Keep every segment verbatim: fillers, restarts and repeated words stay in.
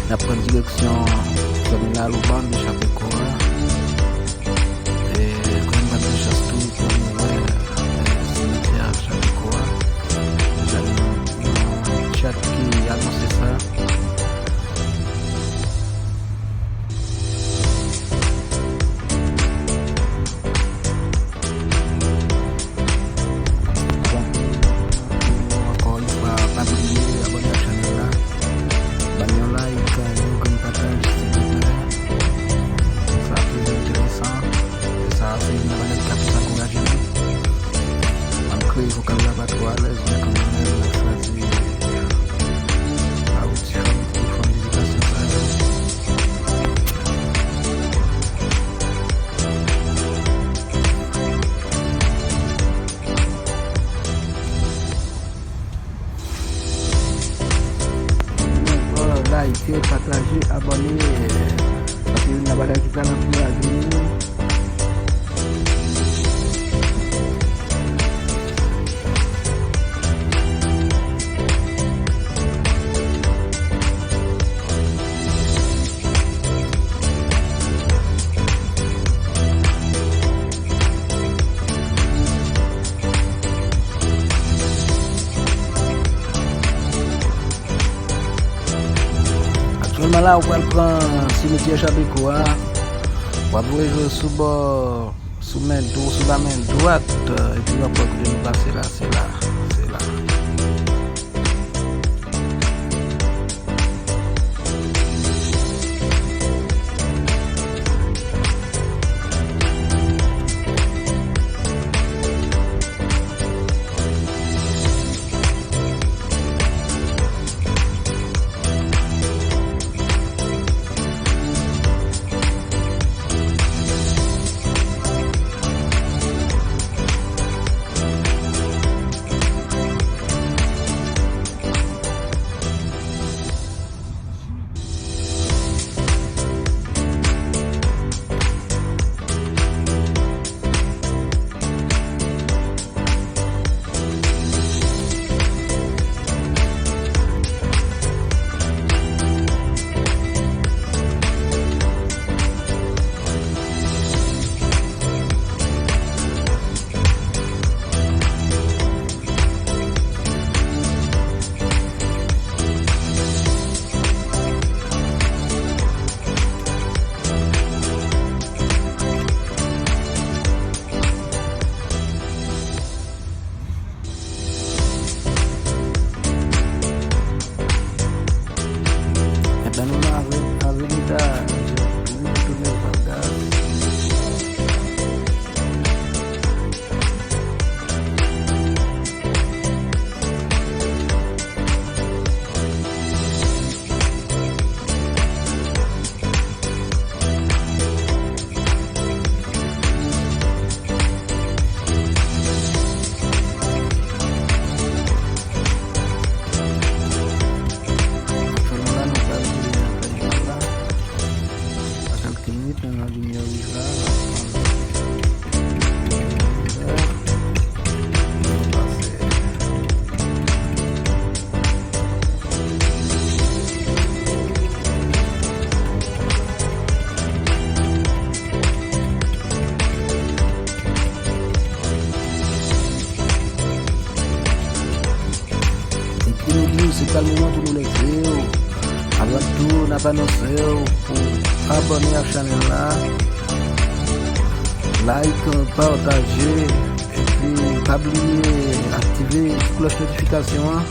N ap pran direksyon zòn Lalobàn, Chapeko a. E, kòm m pa t gen chans tou pou m wè, e, simityè Chapeko a, deja gen yon, yon chat ki anonse sa. Bon, ankò yon fwa, pa bliye abòne ak chanèl la. Ban yon like, yon grenn pataj, silvouplè. Sa ap trè enteresan. E sa, se youn nan bagay k ap plis ankouraje nou. Malgre vokal la pa twò alèz, men kanmenm, n ap chwazi ba ou ti fanm, ti fanm dedikasyon sa yo. Like, pataje, abòne. Sa se youn nan bagay ki pral ankouraje nou. Aktyèlman la, ou pral pran simityè Chapeko a. W ap voye jwe sou bò, sou men dwo-, sou la men dwat, epi w ap wè kote nou pase la, se la, se la. Ebyen, nou nan Ave-, Avenida Julio Túnez Vargas. Fè nou la, nou pral vini nan tèminal la. Sa kèlke minit, nan limyè wouj la, n ap pran. Epi nou di w, se pral moman pou nou leve w. Avan tou, n ap anonse w pou abòne ak chanèl la, like, pataje, epi pa bliye aktive klòch notifikasyon an.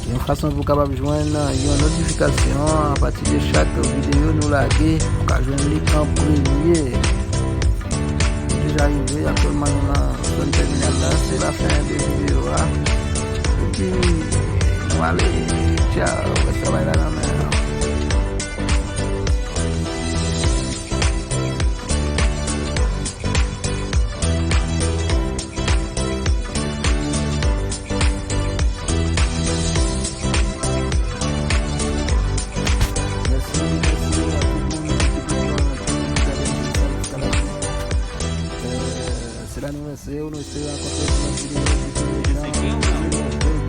Yon fason pou w kapab jwenn yon notifikasyon apati de chak videyo nou lage, pou w ka jwenn li an premye. Nou deja rive, aktyèlman nou nan zòn tèminal la, se lafen de videyo a. Epi, nou ale, tchaw, rès travay la nan men. Mèsi, mèsi a tout moun ki te pran tan pou gade videyo sa jiska lafen. Euh, se la nou rete, nou espere rankontre w nan videyo ki vini.